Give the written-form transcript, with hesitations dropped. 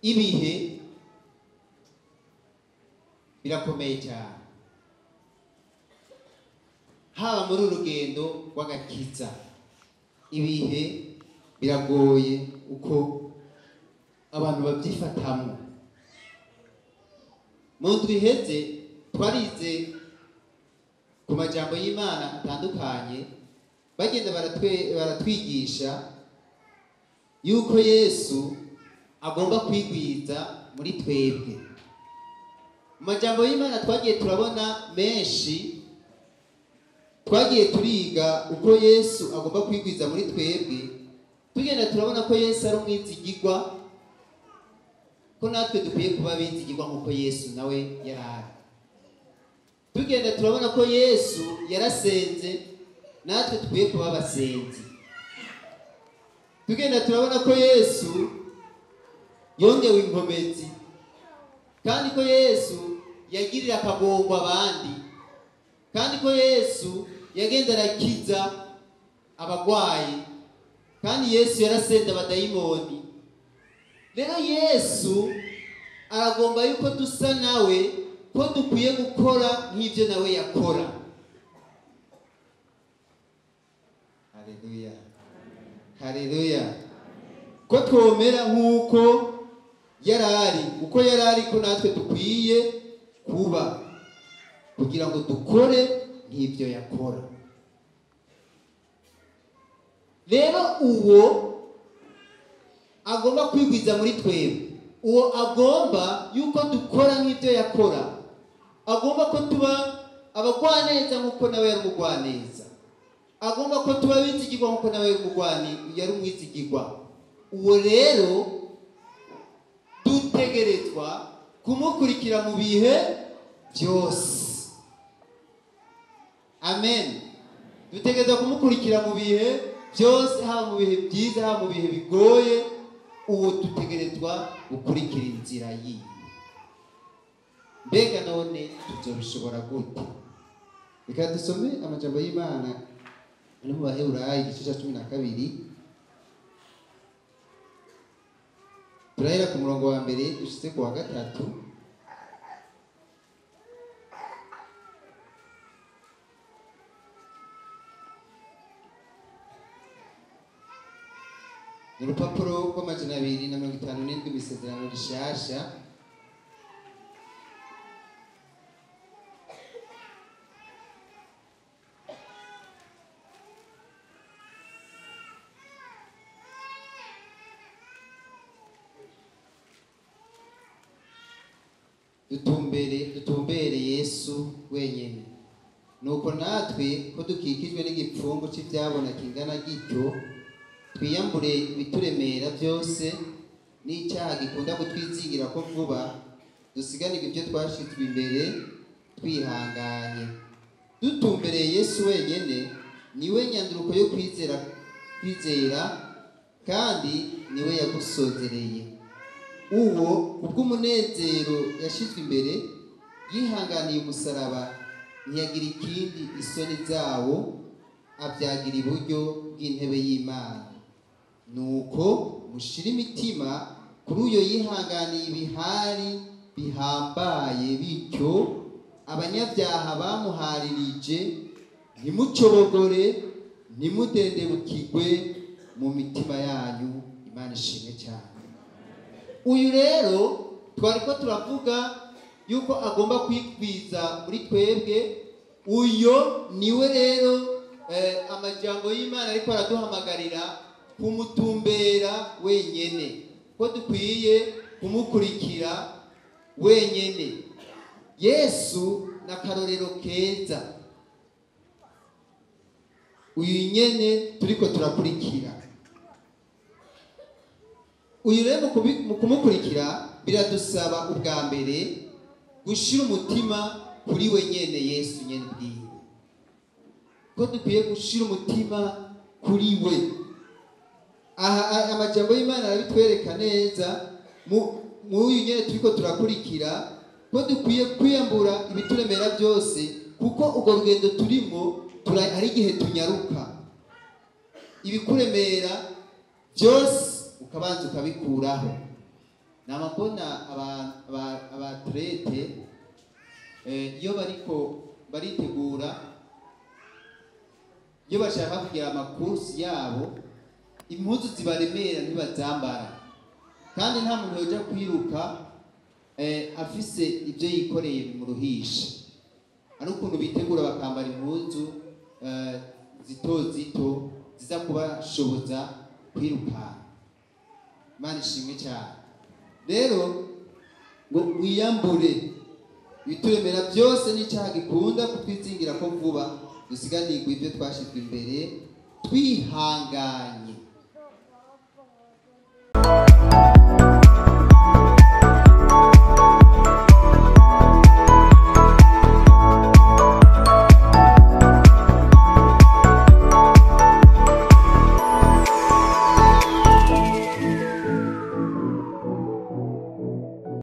Ibihe birakomeye cyane, haba muri urugendo rw'agakiza. Ibihe biragoye uko abantu babyifatamo. Mu ndwi iheze twarize ku majambo y'Imana atandukanye, bagenda baratwigisha yuko Yesu agomba kwigwiza muri twebwe. Mu majambo y'Imana twagiye turabona menshi, twagiye turiga uko Yesu agomba kwigwiza muri twebwe. Tugenda turabona ko Yesu ari umwizigirwa, ko natwe dukwiye kuba abizigirwa nk'uko Yesu nawe yari ari. Tugenda turabona ko Yesu yarasenze, natwe dukwiye kuba abasenzi. Tugenda turabona ko Yesu yongewe inkomezi, kandi ko Yesu yagirira akagongo abandi, kandi ko Yesu yagenda arakiza abagwayi, kandi Yesu yarasenze abadayimoni. Rero Yesu aragomba yuko dusa nawe, ko dukwiye gukora nk'ibyo nawe yakora. Haleluya, haleluya. Ko twomera nk'uko yarari, uko yarari, ko natwe dukwiye kuba, kugira ngo dukore nk'ibyo yakora. Rero uwo agomba kwigwiza muri twebwe, uwo agomba yuko dukora nk'ibyo yakora, agomba ko tuba abagwaneza nk'uko nawe yari umugwaneza, agomba ko tuba abizigirwa nk'uko nawe yari umwizigirwa. Uwo rero dutegerezwa kumukurikira mu bihe byose. Amen. Dutegerezwa kumukurikira mu bihe byose, haba mu bihe byiza, haba mu bihe bigoye. Uwo dutegerezwa gukurikira inzira yiwe. Mbega none tuzobishobora gute? Reka dusome amajambo y'Imana ari mu Baheburayo igice cya 12. Turahera ku murongo wa mbere dushitse ku wa 3. Ni urupapuro rw'amajana abiri na mirongo itanu n'indwi mu isezerano rishasha. Dutumbere Yesu wenyine. Nuko natwe ko dukikijwe n'igipfungu cy'ibyabona kingana gityo, twiyambure ibituremera byose n'icyaha gikunda kutwizingira ko vuba, dusiganirwe ibyo twashizwe imbere twihanganye. Dutumbereye Yesu wenyine, niwe nyanduruko yo kwizera, kandi niwe yagusozereye. Uwo kubw'umunezero yashizwe imbere yihanganiye umusaraba, ntiyagira ikindi isoni zawo, abyagira iburyo bw'intebe y'Imana. Nuko mushira imitima kuri uyo yihanganiye ibihari bihambaye bityo, abanyabyaha bamuharirije, ntimucobogore, ntimudendebukirwe mu mitima yanyu. Imana ishimwe cyane. Uyu rero twariko turavuga yuko agomba kwigwiza muri twebwe. Uyo niwe rero amajambo y'Imana ariko araduhamagarira kumutumbera wenyene, ko dukwiye kumukurikira wenyene. Yesu na karorero keza, uyu nyene turiko turakurikira. Uyu rero mu kumukurikira biradusaba ubwa mbere gushira umutima kuri we nyene, Yesu nyene bwiwe, ko dukwiye gushira umutima kuri we. Aha amajambo y'Imana arabitwereka neza mu uyu nyene turiko turakurikira, ko dukwiye kwiyambura ibituremera byose, kuko urwo rugendo turimo hari igihe tunyaruka. Ibikuremera byose ukabanza ukabikuraho. Nama mbona aba athlètes iyo bariko baritegura, iyo bashaka kugira ama courses yabo, impuzu zibaremera ntibazambara. Kandi nta muntu yoja kwiruka afise ibyo yikoreye bimuruhisha. Ari ukuntu bitegura bakambara impuzu zito zito ziza kubashoboza kwirukanka. Imana ishimwe cyane. Rero ngo wiyambure ibituremera byose n'icyaha gikunda kutwizingira ko vuba, dusiganirwe ibyo twashyizwe imbere twihanganye.